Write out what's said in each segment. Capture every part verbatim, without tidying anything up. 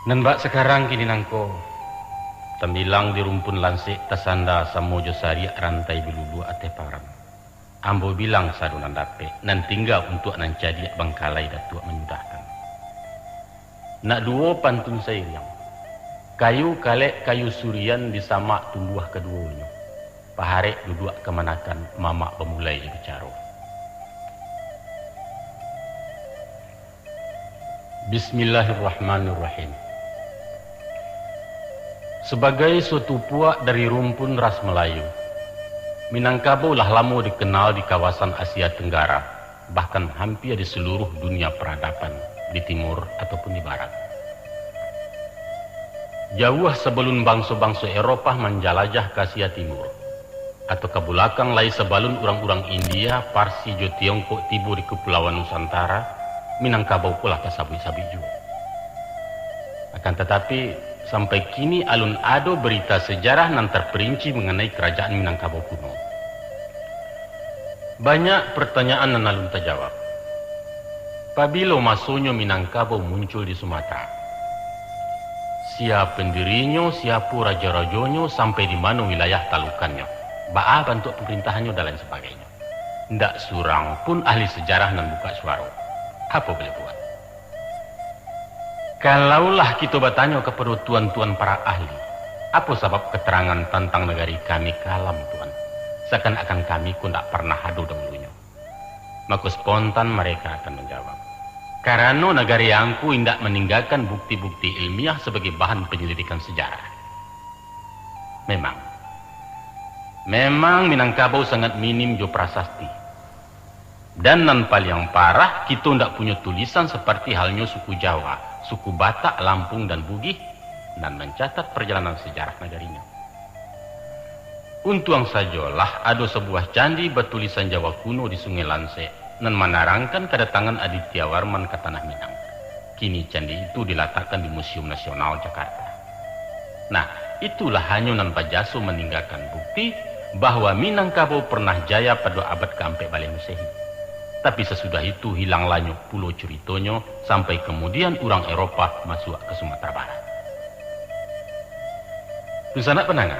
Nan bak sakarang kini nangko, tambilang di rumpun lansek tasanda samo jo sariak rantai biluluak ateh paran. Ambo bilang sado nan dapek, nan tingga untuak nan cadiak bangkalai Datuak manyudahkan. Nak duo pantun sairiang. Kayu kalek, kayu surian di samak tumbuah kaduonyo. Paharek duduak kamanakan, mamak bamulai jo bicaro. Bismillahirrahmanirrahim. Sabagai suatu puak dari rumpun ras Malayu, Minangkabau lah lamo dikenal di kawasan Asia Tenggara, bahkan hampir di seluruh dunia peradaban, di timur ataupun di barat. Jauah sabalun bangso-bangso Eropah manjalajah ka Asia Timur, atau ka bulakang lai sabalun urang-urang India, Parsi, jo Tiongkok tibo di Kapulauan Nusantara, Minangkabau ko lah tasabuik-sabuik juo. Akan tatapi, sampai kini alun ado barita sajarah nan tarperinci manganai Karajaan Minangkabau kuno. Banyak partanyaan nan alun tajawab. Pabilo masonyo Minangkabau muncul di Sumatera? Sia pandirinyo, siapo rajo-rajonyo, sampai di mano wilayah talukannyo, baa bantuak pamarintahannyo, dan lain sabagainyo? Ndak surang pun ahli sajarah nan bukak suaro. Apo boleh buat? Kalaulah kito batanyo kapado tuan-tuan para ahli, apo sabab katerangan tantang nagari kami kalam, Tuan, sakan-akan kami ko ndak parnah ado dahulunyo? Mako spontan mareka akan manjawab, karano nagari angku indak maninggakan bukti-bukti ilmiah sabagai bahan panyalidikan sajarah. Memang, memang Minangkabau sangat minim jo prasasti. Dan nan paliang parah, kito ndak punyo tulisan saparti halnyo suku Jawa, suku Batak, Lampung, dan Bugih, nan mancatat parjalanan sajarah nagarinyo. Untuang sajolah ado sabuah candi batulisan Jawa kuno di Sungai Lansek, nan manarangkan kadatangan Aditya Warman ka Tanah Minang. Kini candi itu dilatakkan di Museum Nasional Jakarta. Nah, itulah hanyo nan bajaso maninggakan bukti bahwa Minangkabau parnah jaya pado abad kaampek baleh Masehi. Tapi sasudah itu hilang lanyok pulo curitonyo, sampai kamudian urang Eropah masuak ka Sumatera Barat. Dunsanak pandanga,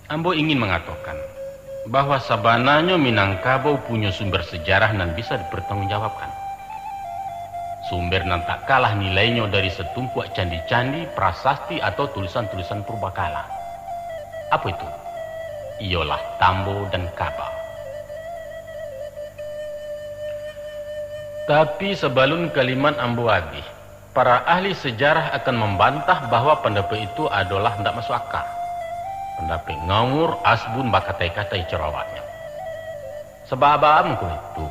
ambo ingin mangatokan bahwa sabananyo Minangkabau punyo sumber sajarah nan bisa dipartanggungjawabkan. Sumber nan tak kalah nilainyo dari satumpuak candi-candi, prasasti, atau tulisan-tulisan purbakala. Apo itu? Iyolah Tambo dan Kaba. Tapi sabalun kalimat ambo abih, para ahli sajarah akan mambantah bahwa pandapek itu adolah ndak masuak aka. Pandapek ngawur, asbun, bakatai-katai caro awaknyo. Sabab baa mangko itu?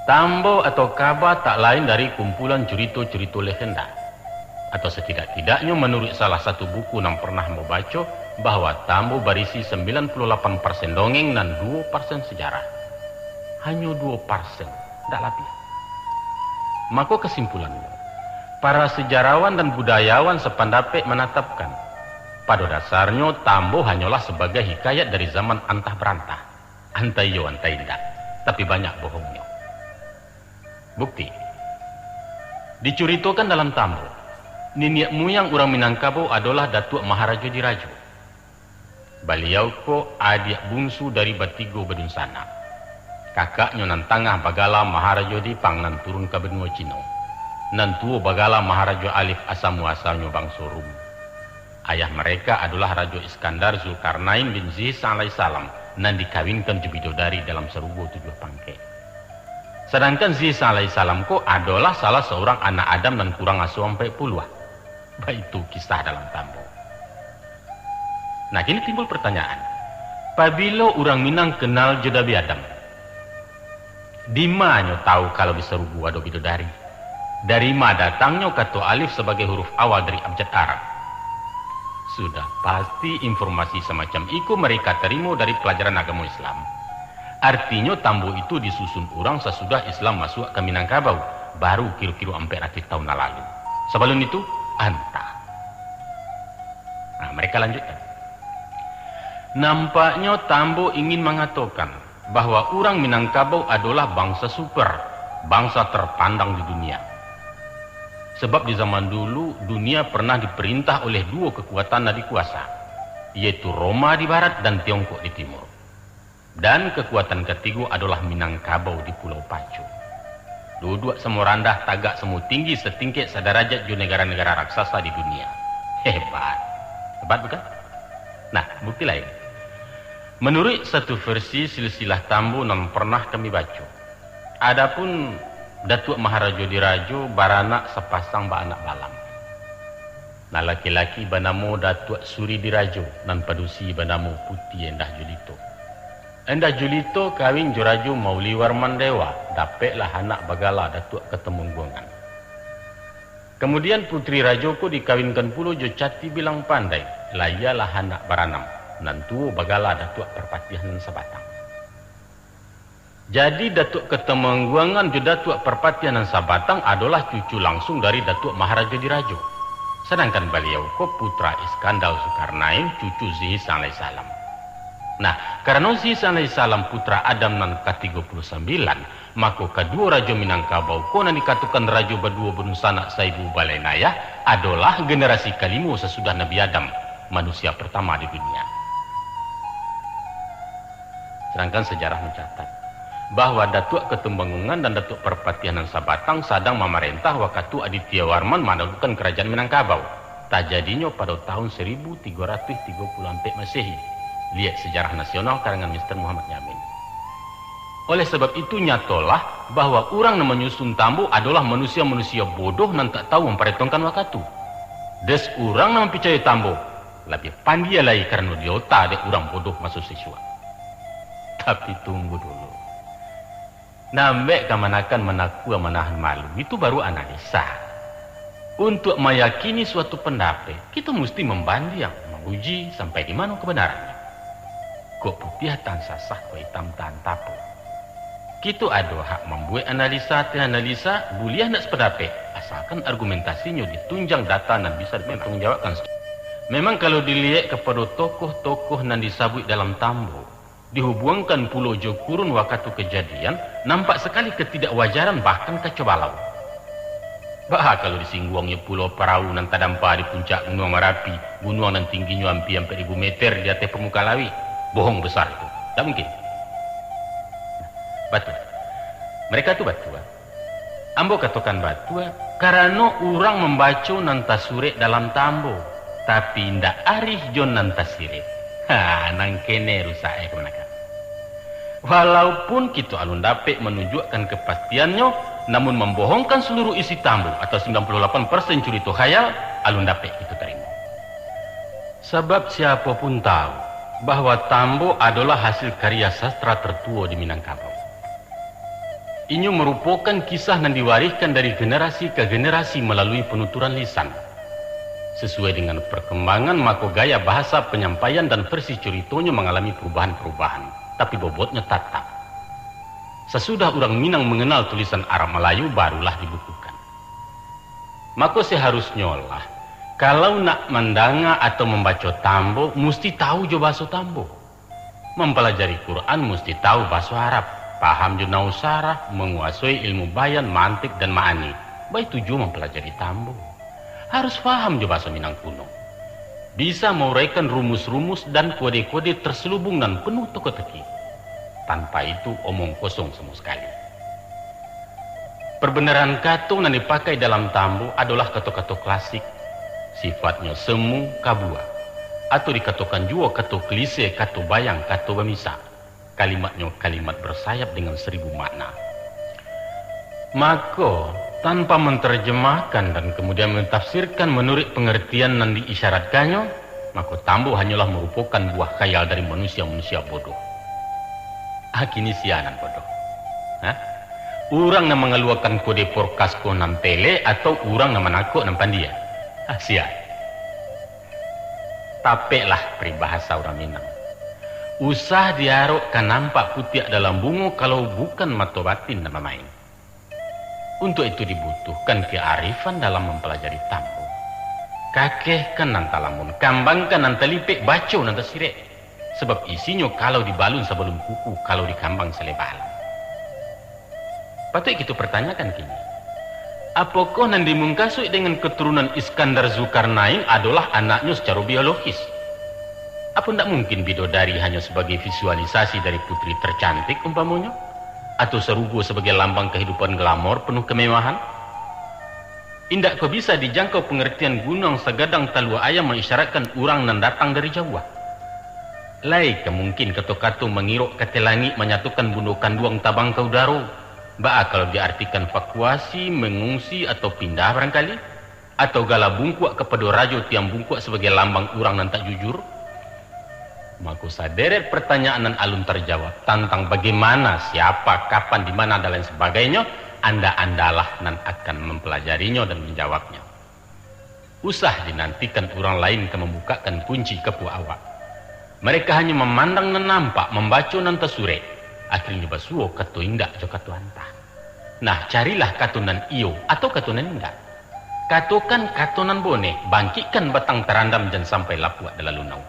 Tambo atau Kaba tak lain dari kumpulan curito-curito legenda. Atau satidak-tidaknyo manuruik salah satu buku nan parnah ambo baco, bahwa Tambo barisi sambilan puluah lapan parsen dongeng nan duo parsen sajarah. Hanyo duo parsen, ndak labiah. Mako kasimpulannyo, para sejarawan dan budayawan sapandapek manatapkan, pado dasarnyo Tambo hanyolah sabagai hikayat dari zaman antah barantah, antah iyo antah indak, tapi banyak bohongnyo. Bukti, dicuritokan dalam Tambo, niniak muyang urang Minangkabau adolah Datuak Maharajo Dirajo. Baliau ko adiak bunsu dari batigo badunsanak. Kakaknyo nan tangah bagala Maharajo Dipang nan turun ka banua Cino. Nan tuo bagala Maharajo Alif, asa muasalnyo bangso Rum. Ayah mareka adolah Rajo Iskandar Zulkarnain bin Zihsang alaihissalam, nan dikawinkan jo bidodari dalam sarugo tujuah pangkek. Sadangkan Zihsang alaihissalam ko adolah salah saurang anak Adam nan kurang aso ampek puluah. Baitu kisah dalam Tambo. Nah, kini timbul partanyaan, pabilo urang Minang kenal jo Nabi Adam? Dima nyo tahu kalau di sarugo ado bidodari? Dari ma datangnyo kato alif sabagai huruf awal dari abjad Arab? Sudah pasti informasi samacam iko mareka tarimo dari palajaran agamo Islam. Artinyo, Tambo itu disusun urang sasudah Islam masuak ka Minangkabau, baru kiro-kiro ampek ratuih tahun nan lalu. Sabalun itu, antah. Nah, mareka lanjutkan. Nampaknyo Tambo ingin mangatokan bahwa urang Minangkabau adolah bangsa super, bangsa tarpandang di dunia. Sebab di zaman dulu, dunia pernah diperintah oleh duo kekuatan nan dikuasa, yaitu Roma di barat dan Tiongkok di timur. Dan kekuatan katigo adolah Minangkabau di Pulau Pacu. Duduak samo randah, tagak samo tinggi, satingkek sadarajat jo negara-negara raksasa di dunia. Hebat. Hebat, bukan? Nah, bukti lain. Manuruik satu versi silsilah Tambo nan pernah kami baco, adapun Datuak Maharajo Dirajo baranak sapasang baanak balam. Nan laki-laki banamo Datuak Suri Dirajo, nan padusi banamo Puti Endah Julito. Endah Julito kawin jo Rajo Mauliwarman Dewa, dapeklah anak bagala Datuak Katamungguangan. Kamudian, Putri Rajo ko dikawinkan pulo jo Cati Bilang Pandai, lah iyolah anak baranam, nan tuo bagala Datuak Parpatiah Nan Sabatang. Jadi, Datuak Katamungguangan jo Datuak Parpatiah Nan Sabatang adolah cucu langsuang dari Datuak Maharajo Dirajo. Sadangkan baliau ko putra Iskandar Zulkarnain, cucu Zihisang alaihissalam. Nah, karano Zihisang alaihissalam putra Adam nan katigo puluah sambilan, mako, kaduo Rajo Minangkabau ko nan dikatokan rajo baduo badunsanak saibu balain ayah, adolah generasi kalimo sasudah Nabi Adam, manusia partama di dunia. Sadangkan sajarah mancatat bahwa Datuak Katumangguangan dan Datuak Parpatiah Nan Sabatang sadang mamarentah wakatu Adityawarman manaklukan Karajaan Minangkabau, tajadinyo pado tahun saribu tigo ratuih tigo puluah ampek Masehi. Liek Sejarah Nasional karangan Mister Muhammad Yamin. Oleh sabab itu, nyatolah bahwa urang nan manyusun tambo adolah manusia-manusia bodoh nan tak tahu mamparentahkan wakatu. Des urang nan mampicayo tambo, labiah pandia lai karano diota dek urang bodoh maso sisuak. Tapi tunggu dulu. Nambek kamanakan manakua manahan malu, itu baru analisa. Untuak mayakini suatu pandapek, kito musti mambandiang, mauji sampai di mano kabanarannyo. Kok putiah tahan sasah, kok itam tahan tapo. Kito ado hak mambuek analisa ateh analisa, buliah ndak sapandapek, asalkan argumentasinyo ditunjang data nan bisa dipartanggungjawabkan. Memang kalau diliek kapado tokoh-tokoh nan disabuik dalam tambo, dihubuangkan pulo jo kurun wakatu kajadian, nampak sakali katidakwajaran, bahkan kacau balau. Baa kalau disingguangnyo pulo parahu nan tadampa di puncak Gunuang Marapi, gunuang nan tingginyo ampia ampek ribu meter di ateh pamukaan lauik? Bohong basa itu. Ndak mungkin. Batua. Mereka tu batua. Ambo katokan batua, karano urang mambaco nan tasurek dalam tambo, tapi indak arih jo nan tasirek. Ha, nan kene rusak, eh, kamanakan. Walaupun kito alun dapek manunjuakkan kapastiannyo, namun mambohongkan saluruh isi tambo atau sambilan puluah lapan persen curito khayal, alun dapek kito tarimo. Sabab siapo pun tahu bahwa tambo adolah hasil karya sastra tertuo di Minangkabau. Inyo marupokan kisah nan diwarihkan dari generasi ka generasi malalui panuturan lisan. Sasuai dengan parkambangan, mako gaya bahasa panyampaian dan versi curitonyo mangalami parubahan-parubahan, tapi bobotnyo tatap. Sasudah urang Minang manganal tulisan Arab Malayu, barulah dibukukan. Mako, saharusnyolah, kalau nak mandanga atau mambaco tambo, musti tahu jo bahaso tambo. Mampalajari Quran musti tahu bahaso Arab, paham jo nahwu sarah, manguasoi ilmu bayan, mantik, dan ma'ani. Baitu juo mampalajari tambo. Harus paham jo bahaso Minang kuno. Bisa mauraikan rumus-rumus dan kode-kode terselubung nan penuh teka-teki. Tanpa itu, omong kosong samo sakali. Parbanaran kato nan dipakai dalam tambo adolah kato-kato klasik, sifatnyo semu, kabua, atau dikatokan juo kato klise, kato bayang, kato bamisa. Kalimatnyo kalimat bersayap dengan seribu makna. Mako, tanpa mantarjemahkan dan kamudian mantafsirkan manuruik pangartian nan diisyaratkannyo, mako tambo hanyolah marupokan buah khayal dari manusia-manusia bodoh. Ah, kini sia nan bodoh? Hah? Urang nan mangaluakan kode porkas ko nan telek, atau urang nan manakok nan pandia? Ah, sia. Tapeklah paribahasa urang Minang. Usah diarok ka nampak putiak dalam bungo, kalau bukan mato batin nan bamain. Untuak itu dibutuhkan kearifan dalam mampalajari tambo. Kakehkan nan talamun, kambangkan nan talipek, baco nan tasirek. Sabab isinyo kalau dibalun sabalun kuku, kalau dikambang saleba alam. Patuik kito partanyakan kini, Apokoh nan dimungkasuik dengan keturunan Iskandar Zulkarnain adolah anaknyo secara biologis? Apo ndak mungkin bidodari hanyo sebagai visualisasi dari putri tercantik umpamonyo? Atau sarugo sebagai lambang kehidupan glamor penuh kemewahan? Indak ko bisa dijangkau pengertian gunuang sagadang talua ayam mengisyaratkan urang nan datang dari jauah? Lai ka mungkin kato-kato mangirok ka ateh langik manyatokan bundo kanduang tabang ka udaro? Baa kalau diartikan vakuasi, mengungsi, atau pindah barangkali? Atau gala bungkuak kapado rajo tiang bungkuak sabagai lambang urang nan tak jujur? Mako, saderet partanyaan nan alun tarjawab tantang bagaimana, siapa, kapan, di mana, dan lain sabagainyo, anda-andalah nan akan mampalajarinyo dan manjawabnyo. Usah dinantikan urang lain ka mambukakkan kunci kapuak awak. Mereka hanyo mamandang nan nampak, mambaco nan tasurek, akhirnyo basuo kato indak jo kato antah. Nah, carilah kato nan iyo atau kato nan indak. Katokan kato nan boneh, bangkikkan batang tarandam, jan sampai lapuak dalalunau.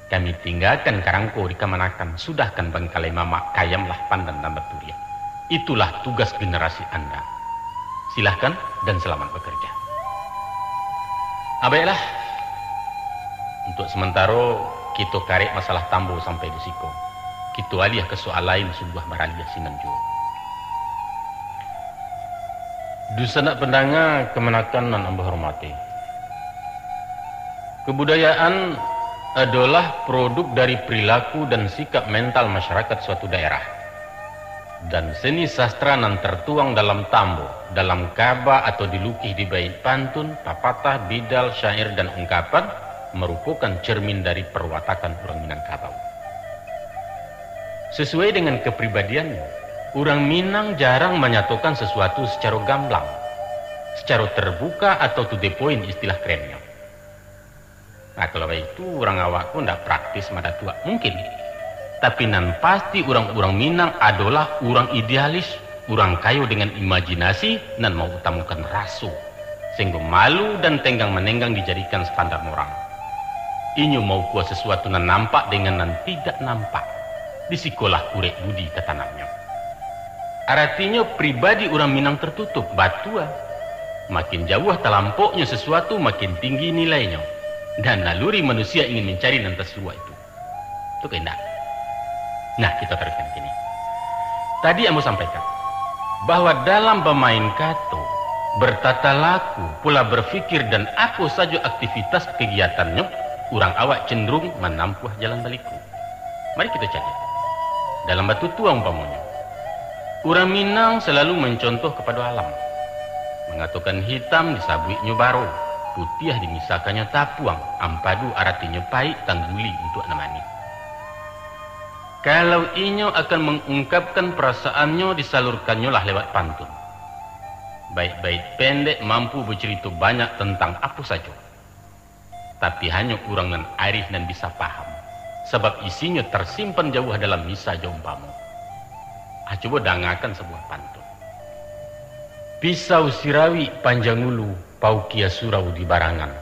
Kami tinggakan karangko di kamanakan, sudahkan bangkalai mamak, kayamlah pandan nan baturiah. Itulah tugas generasi anda. Silahkan dan selamat bekerja. Ah, baiklah. Untuk sementaro, kito karek masalah Tambo sampai di siko. Kito aliah ka soal lain, sungguah baraliah sinan juo. Dunsanak pandanga kamanakan nan ambo hormati. Kebudayaan adolah produk dari perilaku dan sikap mental masyarakat suatu daerah. Dan seni sastra nan tertuang dalam tambo, dalam kaba atau dilukih di bait pantun, papatah, bidal, syair, dan ungkapan, marupokan cermin dari perwatakan urang Minangkabau. Sesuai dengan kepribadiannyo, urang Minang jarang manyatokan sasuatu sacaro gamblang, sacaro terbuka atau to the point istilah kerennyo. Nah, kalau baitu, urang awak ko ndak praktis madatuak. Mungkin. Tapi nan pasti, urang-urang Minang adolah urang idealis, urang kayo dengan imajinasi nan mautamokan raso, sehinggo malu dan tenggang-manenggang dijadikan standar moral. Inyo maukua sasuatu nan nampak dengan nan tidak nampak. Di sikolah kurek budi tatanamnyo. Aratinyo, pribadi urang Minang tertutup, batua. Makin jauah talampoknyo sasuatu, makin tinggi nilainyo. Dan naluri manusia ingin mancari nan tasuruak itu. Betul ka indak? Nah, kita taruihkan kini. Tadi ambo sampaikan bahwa dalam bamain kato, bertata laku, pola berpikir, dan apo sajo aktivitas kegiatannyo, urang awak cenderung manampuah jalan baliku. Mari kito caliak. Dalam batutua umpamonyo, urang Minang salalu mancontoh kapado alam. Mangatokan hitam disabuiknyo baro, putiah dimisakannyo tapuang, ampadu aratinyo paik, tangguli untuak nan manih. Kalau inyo akan mangungkapkan perasaannyo, disalurkannyolah lewat pantun. Bait-bait pendek mampu bacarito banyak tantang apo sajo. Tapi hanyo urang nan arih nan bisa paham, sabab isinyo tarsimpan jauah dalam misa jo umpamo. Ah, cubo dangakan sabuah pantun. Pisau sirawik panjang ulu, paukia surau di barangan.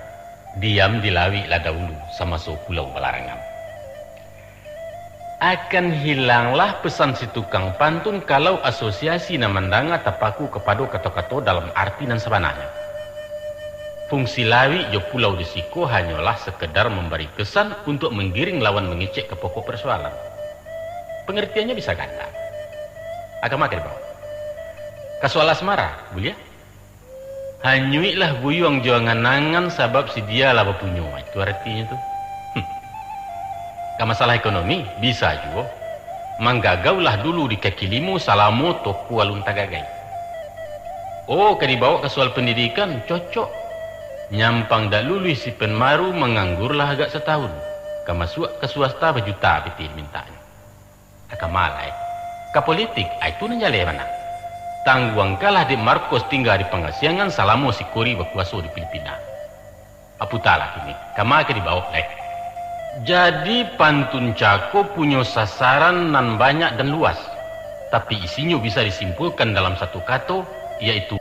Diam di lawik lah daulu, samaso pulau balarangan. Akan hilanglah pesan si tukang pantun, kalau asosiasi nan mandanga tapaku kapado kato-kato dalam arti nan sabananyo. Fungsi lawik jo pulau di siko hanyolah sekedar mambari kesan untuak manggiring lawan mangecek ka pokok persoalan. Pengertiannyo bisa ganda. Agama ka dibawa. Ka soal asmara, buliah? Hanyuiklah buyuang jo angan-angan, sabab si dia lah bapunyo. Itu aratinyo tu. Hmm. Ka masalah ekonomi, bisa juo. Manggagaulah dulu di kaki limo, salamo toko alun tagagai. Oh, ka dibawa ka soal pendidikan, cocok. Nyampang dak luluih si Penmaru, manganggurlah agak satahun. Ka masuak ka swasta, bajuta pitih dimintaknyo. Ka ma lai? Ka politik, ai tu nan jaleh bana. Tangguang kalah dek Marcos tingga di pangasiangan, salamo si Kori bakuaso di Filipina. Aputalah kini, ka ma ka dibaok lai? Jadi, pantun cako punyo sasaran nan banyak dan luas, tapi isinyo bisa disimpulkan dalam satu kato, yaitu